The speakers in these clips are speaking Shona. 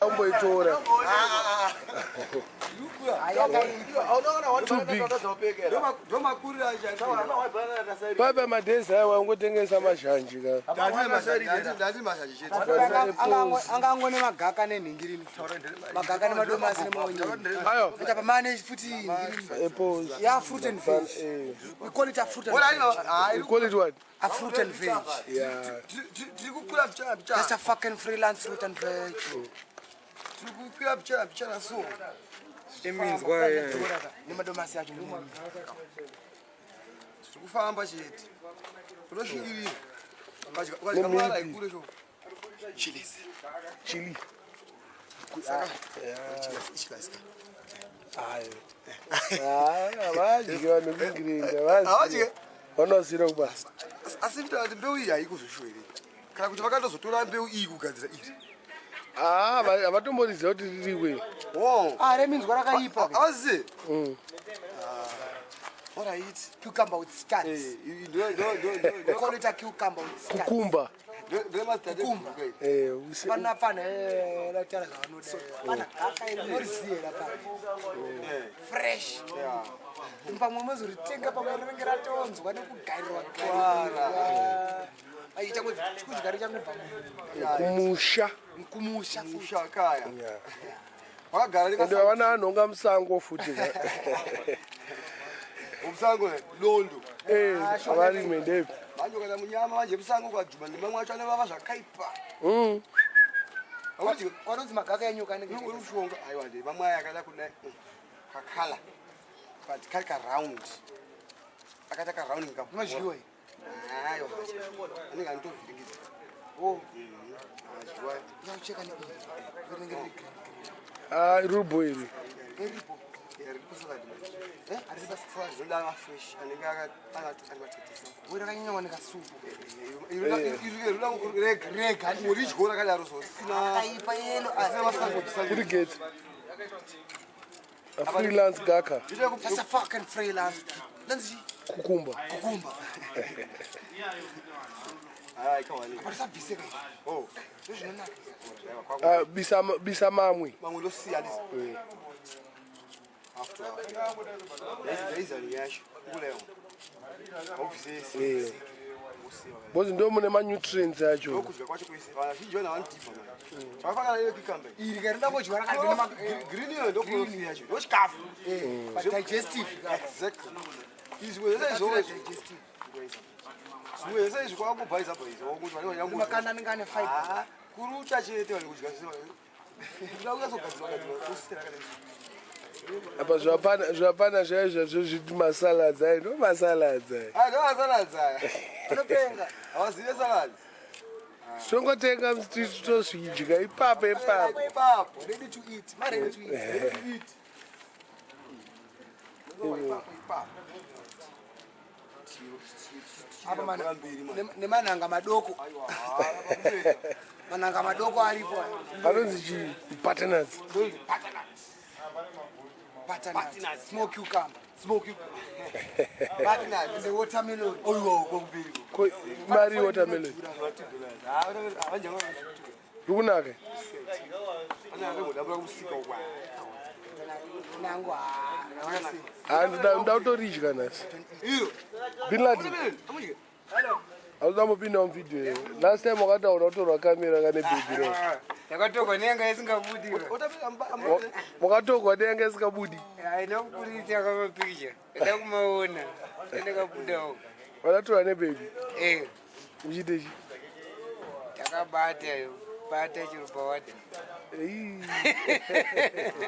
Kumboitora. Too big. Papa madhezi aya wangotengesa mazhanji ka. Angangone magaka nenhingirini, magaka nemadomasi nemaonyeni. Ayo. Acha pamane futi nhingirini. Apples. Yeah, fruit and veg. We call it a fruit and veg. You call it what? A fruit and veg. Yeah. Tiri kukwira pichana Just a pichana. fucking freelance fruit and veg. Tiri kukwira pichana pichana so. Eminzwa. Nemadomasi acho. Tiri kufamba chete. Unoshingirira. Ukadya mara ikure sho. Chilies. Chili. Saka. Chilies. Ayo. Ah, havadyi vanhu kugirinda. Havadyi? Vanosira kubasa. Asi mtaura kuti mbeu iyi haiko zveshuwa here? Kana kuti vakandozotora mbeu iyi kugadzira iri? Ah, havatomboriziva kuti ririkwe. Oh. Ah, reminzwa rakaipa. Avazive? Alright. Cucumber with starch. Eh, We call it a cucumber with starch. Kukumba. Kukumba. Eh, Pana pana latara zvavanoda. Pana gaka iri munoriziva here pana. Fresh. Pamwe mozoritenga, pamwe rinenge ratonzwa nekugarirwa garirwa. Ai changwe kudya richangobva Kumusha. Kumusha futi. Mushakaya. Yeah. Vakagara. Ende vana anhonga musango futi ka. Musango londo. Eh, avarime ndepi. Manje kana munyama manje musango kwajuma nemamwe acho anovava zvakaipa. Akuti Kwanonzi magaka enyoka anenge uri kushonga aiwa ndi mamwe aya akada kudai kakala but kari karound akaita karound. Unodyiwa here? Aiwa, anenge anotovhiringidza. Oh, Adyiwa. uchacheka neiri. Rinenge riri green green. Ah, rubo iri. Riripo. Riri kusalad manje. Eh, harisi basa. Salad zvinoda mafresh anenge akati ari matetesa. Uri rakanyanya nekasupu. Rega Rega. uridyo rakadaro so risina Akaipa yellow. risina masango. Iri gate. A freelance gaka. That's a fucking freelance. Nanzi Kukumba. Kukumba. Hayi, kawani. Patisabvise kai. Oh. Ndozvinonaka. Ah, bisa bisa mamwe. Mamwe ndosiya lisi. Eh. Half to half. Ndaizani yacho kuleyo haubvisesi. Eh. Because ndo mune manutrients acho. Ndokudya kwacho kwese vazhinji vanhu vanodhibha manje zvakafanana necucumber. Iri karinda kodyiwa rakadzi. Green iyo ndokurofi yacho ndochikafu. But digestive. Exactly, izvi zvese izvozvo. Digestive. Zvimwe zvese izvi kwakubhaiza bhaiza wakuti vanenge Makanda anenge ane fiber. Kuruta chete vanhu kudya kuda kunyatsogadzirwa gadzirwa kusitera rakadai. Apa zvapana zvapana zvaizvo zviti masalads ayi, ndo masalads ayi. Aya ndo masalads aya. Anopenga. Havazive salads. Tongotenga mustreet tozvidya ipapo ipapo. Ipapo. Ready to eat. Ma ready to eat. Ready to eat. Ipapo ipapo. Apa mana nemanhanga madoko. Manhanga madoko aripo aya. Anonzi chii? Butternut. Butternut. Small cucumber. Small cucumber. Butternut. And the watermelon. Oiwa kwakuperi. Ko mari watermelon? Rikunaka. Anenge kusika ukwa. Nangu. Ah, ndoda kutoridya nhasi. Iro. Binladi. Amudye. Hauzambopinda muvidhio here? Last time wakataura kutorwa kamera kane bhebhi ro. Yakatogwa neyanga isingabudi. Wakatogwa neyanga isingabudi. Haina kuburitsa kamapikicha, eda kumaona endakabudawo. Wakatorwa nebhebhi? Eh. Uchiite chi? Takabata yo bata chiro pawada. Ei.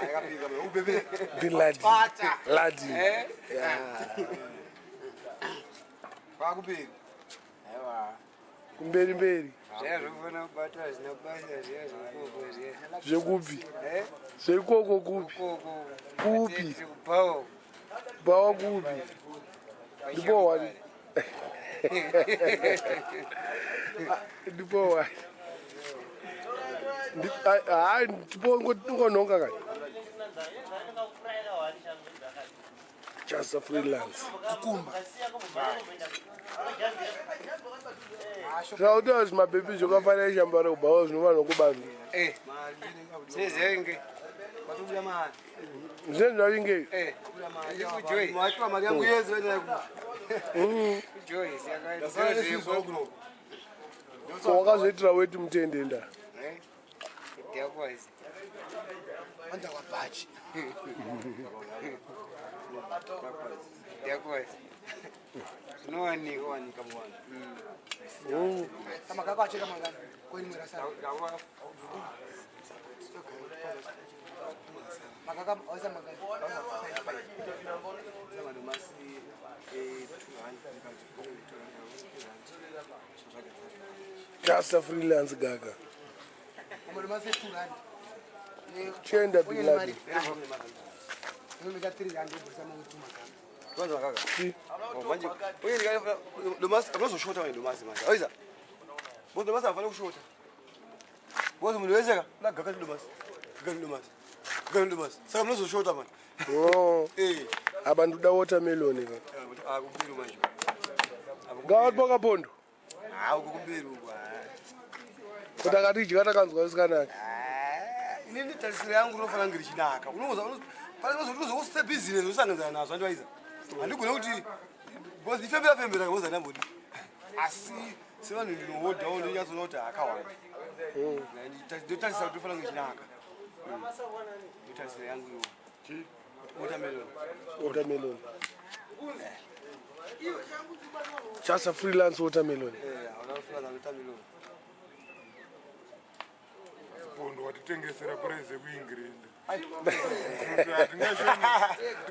Akapinga ubebe. Binladi. Ladi. Eh? Kwakuperi. Aiwa. Kumberi mberi. Zviya zvofana kubatwa hazvina basa, zviya zvekoko zviya. Zvekupi? Eh? Zvekoko kupi? Koko. Kupi? Kubhawa. Bhawa kupi? Ndipo wani? Ndipo wani? Hayi, ndipo ngononga kani. Just freelance. Kukumba. Zvauta zvimabhebhi zvakafanira shambara kubhawa zvinovanhu kubanzi. Eh. Zvezenge. Watobuda mari. Zvinenge zvavinge. Eh. Kujoy. Mwachiwa mari yangu yese wena. Kujoy Ndasara saka nesizwa kuno. Ko wakazoitira weti mutendenda. Eh. Ndiyakwazi. Anda kwabhachi. Ndiyakwazi. Zvinowanikwa. Wanika mwana. Samakaka acheka mangani. Kweni mwera sana. Makaka awisa mangani. Madomasi 200 Just freelance gaga. Madomasi 2 rand. Chienda Bin Laden. Unomeka 3 rand ubudisa mamwe 2 makaka. Kwanza makaka. Si. Oh, manje uye ndikafuna domasi akunozoshota manje domasi manje. Ayiza. Boss domasi afana kushota. Boss munhu wese ka la gaka domasi. Gaka domasi. Gaka domasi. Saka munozoshota manje. Oh. Eh. Apa ndoda watermelon ka. Akumberi manje. Ngawati pondo. Hawu kumberi uko. Kuti akatidya takanzwa zvisinganaki. Inini tarisiro yangu unofanira kunge richinaka. Unoza pane unozokusa business usanganzana nazvo andiwaiza. Handigone kuti because ndifembera fembera because handambodi. Asi sevanhu ndinohodhawo ndinyatsona kuti akawanda. Ndotarisa kuti unofanira kunge richinaka. Ndotarisiro yangu iwo. Watermelon. Watermelon. Just freelance watermelon. Eh, hauna kufanana watermelon. Pondo watitengesera puraizi yekuingirenda.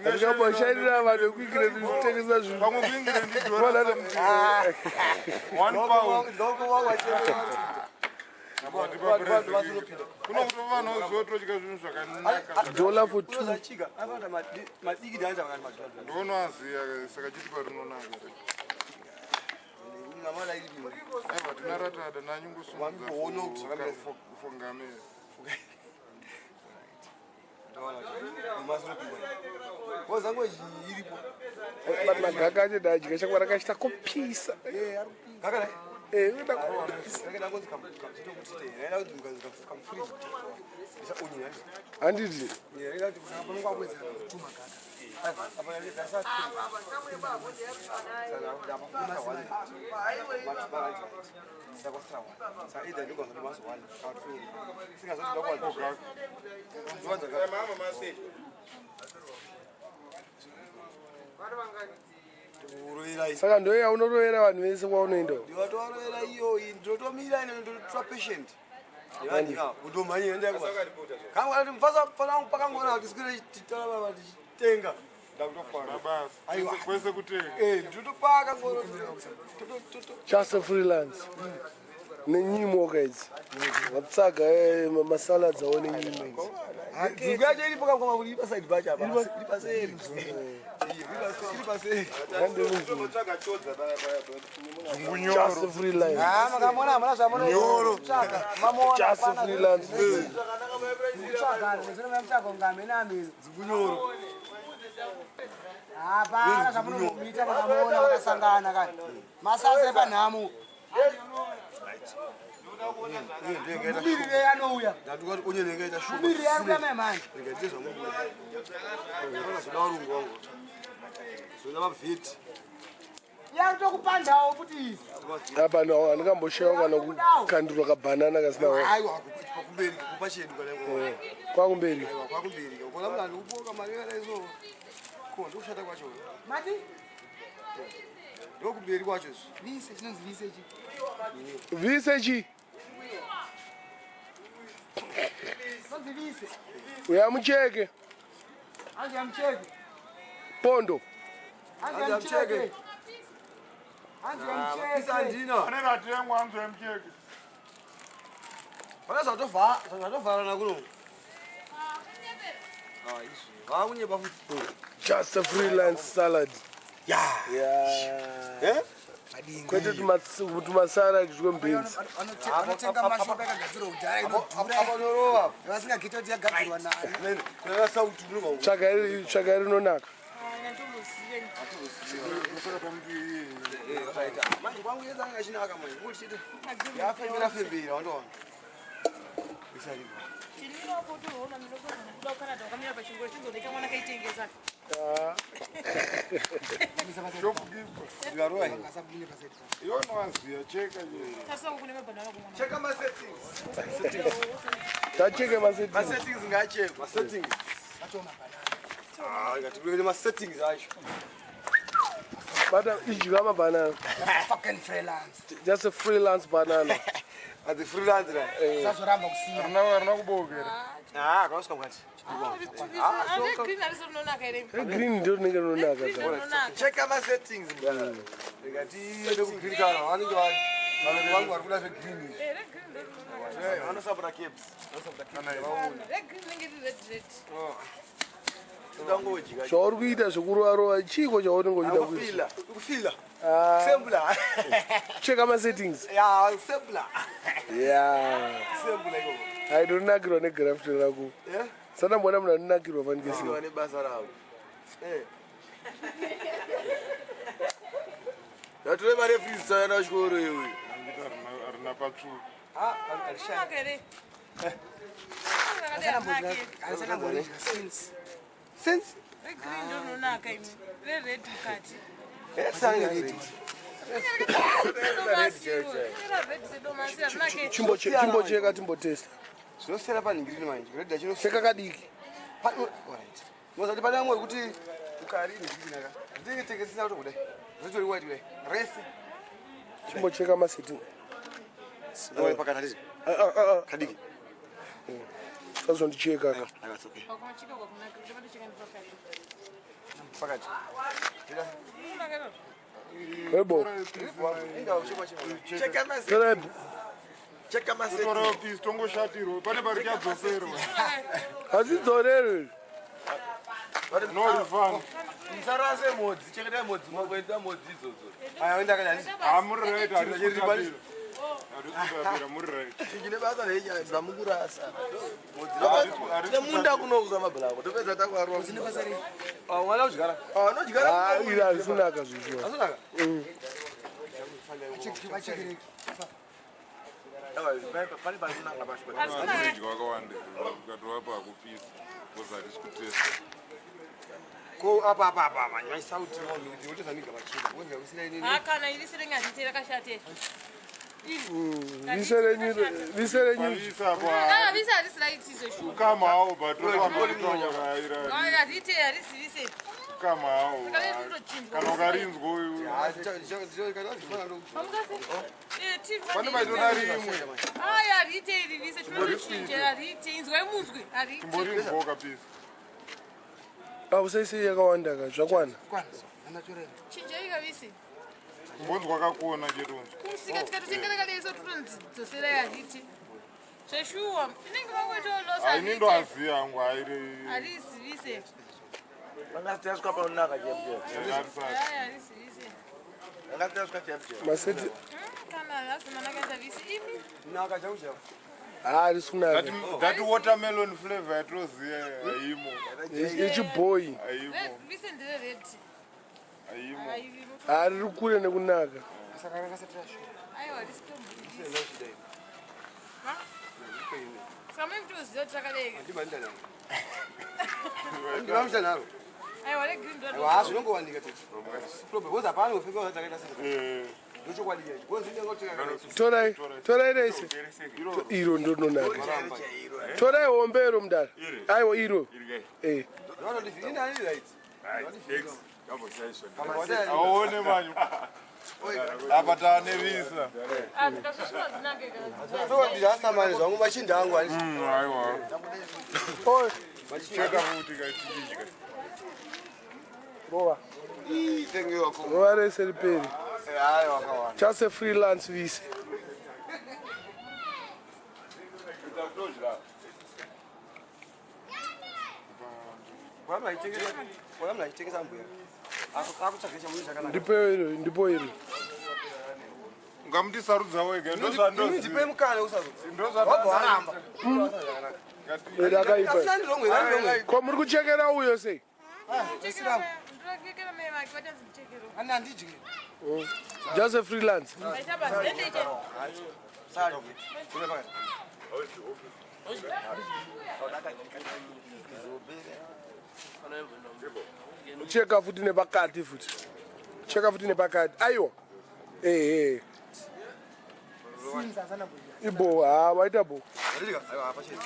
Hatingamboshandira vanhu vekuingirenda tichitengesa zvinhu. Pamwe kuingirenda idhora one pound. Watipa puraizi yekuIngirenda. Kuno kutova vanhu vozotodya zvinhu zvakanaka. Dollar for two. Unozachiga, anoita madiki danoita vakati madhora. Ndoonoaziya saka chitipa rinonaka. Namala iri bimbi. Aiwa tina ratada Wamboona kuti zvakamira sei. nanyungosumufongamira. Iripo. But magaka acho ndadya changwa rakachita kupisa. Kakadai. Eh, unoda kupisa. Handiti. Panonga kuwedzera 2 makaka. Saka ndoyo yaunorovera vanhu vese kwaunoenda. Ndinotorovera iyo ndinotomira ndotora patient kutomhanyira ndakangona kuti tichitenga Mabasa. Aiwa. Kwese kutenga. ndinotopaka Just freelance. Nenyimo ka idzi. Vatsaga masalads awo nenyimo idzi. nzungu yacho iripo kakoma kuti iri pasaidi pacho apa iri paseri iri paseri Just freelance. Ah, makamona hamuna zvamunotsvaka. Mamuona Just pana freelance. kutsvaga, zvino mutsvaga kunge hamene amene. nzungunyoro Hapana zvamunombomuita makamuona vakasangana kani. Masasa epanhamo. Mumirire anouya. ndatukati onye ndingaita shuga Mumirire ari kuda mai manje. ndingaite zvamuzoda varungu vangu zoda mavheti Iye ari kutokupandawo futi izi. Apa no handingamboshayiwa kana kukandurwa kabhanana kasina aiwa pakumberi kupa chedu kana kwakumberi. aiwa kwakumberi ukona munhu andikupoka mari yakadai so ko ndokushata kwacho Mati? ndokumberi kwacho izvi Vise chinonzi vise chi. Vise chi? Chinonzi vise. Uya mucheke. Hanzi yamucheke. Pondo. Hanzi Hanzi yamucheke. yamucheke. Hanzi isa yamucheke. handina Ane rati yangu hanzu yemucheke. pane zvatovharana kuno izvi vakunyeba futi Just a freelance salad. ya Yeah. Kwete tumasalad twembenzi. Vanotenga mashopu yakagadzirwa kudhara inodhura. apanorova Vasingageti kuti yagadzirwa nani. kunana sauti unobva Tsvaga rinonaka. Hatimbozive. Saka tamuti Manje kwangu yeza anga chinaka manje. Kuti chete. Yafembera fembera wandoona. Isariwa. Tinirapo toona minokuda kuCanada wakamira pachingoro chinzoneka mwana kaitengesa. Shopkeeper. Ndikarowa. Iwe unowaziya cheka je. Tarisa kune mabhanana kumwana. Cheka ma settings. Tacheke Ma masettings. settings ngachekwa. Ma settings. Ah, ngatibeke ma settings acho. Bata idya mabanana. Fucking freelance. Just a freelance banana. At the freelance ra. Usazoramba kusiya. Harina kubokera. Ah, kausika mukati. Ane green harisi rinonaka here. Green ndio rinenge rinonaka. Green ka. rinonaka. Cheka ma settings. Ndikati ende ku green color. Vanenge vanhu vanhu vangu vari kuda zve green izvi. Eh, regreen ndo rinonaka. Eh, vanosapota caps. Vanosapota caps. Regreen rinenge riri red red. Ndangodya. Zvauri kuita zvekurova-rova chiiko chaunenge uchida kuita? Kufila. Kufila. Ah, Sembula. cheka masettings. Ya, sembula. Yeah. Sembula ikoko. Hai ndinonakirwa negraft rako. Eh? Sandamboona munhu anonakirwa fanikisi. Vane basa ravo. Eh. Ndatore mari yefees tsayana kuchikoro iwe. Harina patsvuku. Ah, arishaya. Rinonaka here. Rakadai rinake. Arisakamboridya since. Since Regreen ndo rinonaka imi. Rered mukati. eh sanga red. Domasi iro. Red sedomasi rinake. Chimbocheka timbotesta. Zvinosiyana panhingiriri manje. Red achinosiyana. Cheka kadiki. Alright. Mozati pane amwe ekuti ukari nhingiriri naka. Ndinge tengesina kuti kudai. Zvitori white kudai. Rese. Chimbocheka masetting. Oye pakati handiti. Ah, ah, ah, ah. Kadiki. Sazondicheka ka. Aka it's okay. Wakumachika kwakunaka. Ndopatocheka ndipakati. Pakati. Rinonaka iroro. Webo. Inga uchikwa chimwe. Cheka mase. Torai Cheka mase. Kutorawo pisi tongoshatirwa. Pane pari chadzoserwa. hazidzorerwi. No refund. Musarase modzi, chengetai modzi makuenda modzi idzodzo. Aya wenda kana handiti. Ah, muri right, harisi kutapira. Harisi kutapira, muri right. Chinji basa rezamukurasa. Harisi Nemunda kunokuka mabhulako, topedza takwarwa. Ah, mwana udyara. Ah, unodyara Ah, iri harisinaka zvishuwa. Asunaka. Vachekereki. Pane parinaka pasho. Kudya wakawanda. Ukatovapa hakupisi. Because harisi kutesta. Ko apa apa apa manje maisauti ndikuteza miga pachika. Wonga kusina inini. Ha kana iri serenge handiti rakashata. Vise renyu vise renyu Pavisa apo. Ah, vise harisi right izvo shuwa. Kukama hawo but tofamba kutonga. Ai, harite harisi vise. Kukama hawo. Saka riri kutochinjwa. Kana ukarinzwa uyu. Ah, Pamukase? Eh, TV. Pane paitoda rimwe. Ai, harite iri vise. Tinotochinja harite. Inzwai munzwi. Harite. Chimborinzwa kapisi. Ah, usaisei yakawanda ka zvakwana. Chinjai kavise. Kumbonzwa kakona chete unzwa. Kumusika tikatotenga rakadai totonidzoserai harite. Zveshuwa. Inenge mangoitolosa Haini ndoaziya hangu hairi. Harisi vise. Vangasiteswa panonaka chepchep. Harisati. Ai, harisi vise. Vangasiteswa chepchep. Maseti Kana hazimanakaita vise. Imi. Naka chau chau. ah harisi kunaka. That watermelon flavor yatoziya haimo. Yechibhoyi. Haimo. Vise ndere red. Haimo. Ai, Ah, riri kure nekunaka. Saka rakasatira shuwa. aiwa risitomboivisi. Saka mai mutoziva kuti rakadai. Ndivamisa naro. Aiwa regreen ndo Aiwa zvinongowanika tete. Problem because hapana kufika zvakaita sei. Eh. Ndochokwadi chacho. Gonzi ndinenge kuti Torai torai rese. Iro ndo rinonaka. Torai hombe iro mudara. Aiwa iro. Eh. ndinoti ini ani right. Aone manyu. Apa taanevisa. Ah, tikasvisviwa zinake kana. Ndokandira mani zvangu machinda angu handiti. Aiwa. Oi, Cheka futi kachidya. rova. Tenge wako. Rova rese riperi. Hayi wakawanda. Just a freelance vise. Kwa mna ichengesa mbuya. Akutsvage chamunhu chakanaka. Ndipo iro, ndipo iro. Ungamuti sarudza wega. Ini ndipe mukana usazodzi. Wabva waramba. Rakaipa. Asina ndirongo, ira ndirongo. Ko muri kuchekera uyo sei? Ndorega. Akekera mai vake vatanzi mutekero. Ani handidyi. Just a freelance. Vaita basa endeite. Cheka futi nepakati futi. Cheka futi nepakati. Aiwa. Ehe. Sinza asana mbodya. Ibo, ha, waita bo. Handidya? Aiwa, pachena.